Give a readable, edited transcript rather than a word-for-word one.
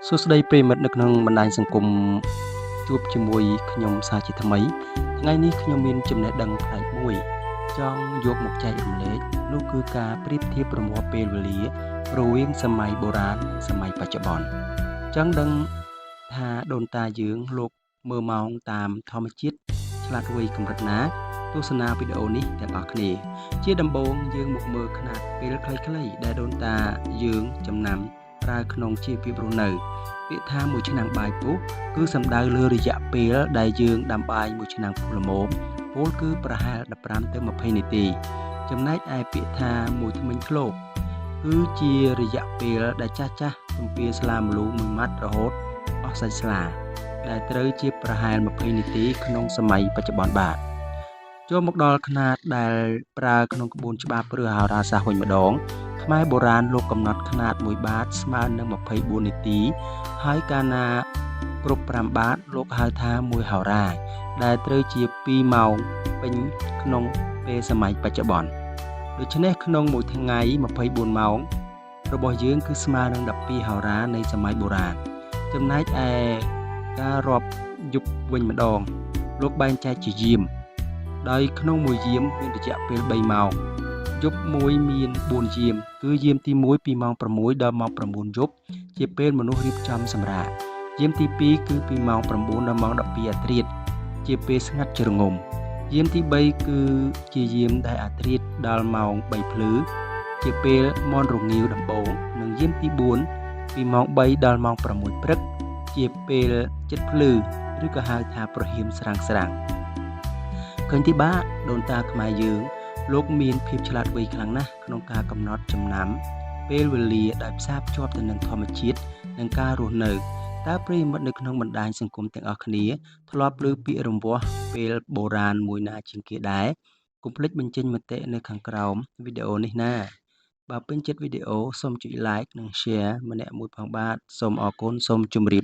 សួស្តីប្រិយមិត្តនៅក្នុងបណ្ដាញសង្គមជួបជាមួយខ្ញុំសាជាថ្មីថ្ងៃនេះខ្ញុំមានចំណេះដឹងប្លែកមួយចង់យកមកចែករំលែកនោះគឺការប្រៀបធៀបរង្វាស់ពេលវេលារវាងសម័យបុរាណនិងសម័យបច្ចុប្បន្នចង់ដឹងថាដូនតាយើងលោកមើលម៉ោងតាមធម្មជាតិឆ្លាតវៃកម្រិតណាទស្សនាវីដេអូនេះទាំងអស់គ្នាជាដំបូងយើងមកមើលខ្នាតពេលខ្លីៗដែលដូនតាយើងចំណាំប្រើក្នុងជីវភាពរស់នៅ ពាក្យថាមួយឆ្នាំងបាយពុះគឺសំដៅលើរយៈពេលដែលយើងដាំបាយមួយឆ្នាំងពុះល្មមពោលគឺប្រហែល15ទៅ20នាទីចំណែកឯពាក្យថាមួយធ្មេញឃ្លោកគឺជារយៈពេលដែលចាស់ចាស់ទំពាស្លាម្លូមួយម៉ាត់រហូតអស់សាច់ស្លាដែលត្រូវជាប្រហែល20នាទីក្នុងសម័យបច្ចុប្បន្នបាទចូលមកដល់ខ្នាតដែលប្រើក្នុងក្បួនច្បាប់ឬហោរាសាស្ត្រវិញម្ដងខ្មែរបុរាណលោកកំណត់ខ្នាត1បាតស្មើនឹង24នាទីហើយកាលណាគ្រប់5បាតលោកហៅថា1ហោរាដែលត្រូវជា2ម៉ោងពេញក្នុងពេលសម័យបច្ចុប្បន្នដូច្នេះក្នុងមួយថ្ងៃ24ម៉ោងរបស់យើងគឺស្មើនឹង12ហោរានៃសម័យបុរាណចំណែកឯការរាប់យប់វិញម្ដងលោកបែងចែកជាយាមដោយក្នុងមួយយាមមានរយៈពេល3ម៉ោងយប់មួយមាន4យាមគឺយាមទី1ពីម៉ោង6ដល់ម៉ោង9យប់ជាពេលមនុស្សរៀបចំសម្រាកយាមទី2គឺពីម៉ោង9ដល់ម៉ោង12អាធ្រាត្រជាពេលស្ងាត់ជ្រងំយាមទី3គឺជាយាមដែលអាធ្រាត្រដល់ម៉ោង3ភ្លឺជាពេលមន់រងាវដំបូងនិងយាមទី4ពីម៉ោង3ដល់ម៉ោង6ព្រឹកជាពេលចិត្តភ្លឺឬក៏ហៅថាប្រហៀមស្រាងស្រាងឃើញទីបាទដូនតាខ្មែរយើងលោកមានភាពឆ្លាតវៃខ្លាំងណាស់ក្នុងការកំណត់ចំណាំពេលវេលាដោយផ្សារភ្ជាប់ទៅនឹងធម្មជាតិនិងការរស់នៅតើប្រិយមិត្តនៅក្នុងបណ្ដាញសង្គមទាំងអស់គ្នាធ្លាប់ឮពាក្យរង្វាស់ពេលបុរាណមួយណាជាងគេដែរកុំភ្លេចបញ្ចេញមតិនៅខាងក្រោមវីដេអូនេះណាបើពេញចិត្តវីដេអូសូមចុច Like និង Share ម្នាក់មួយផងបាទសូមអរគុណសូមជម្រាប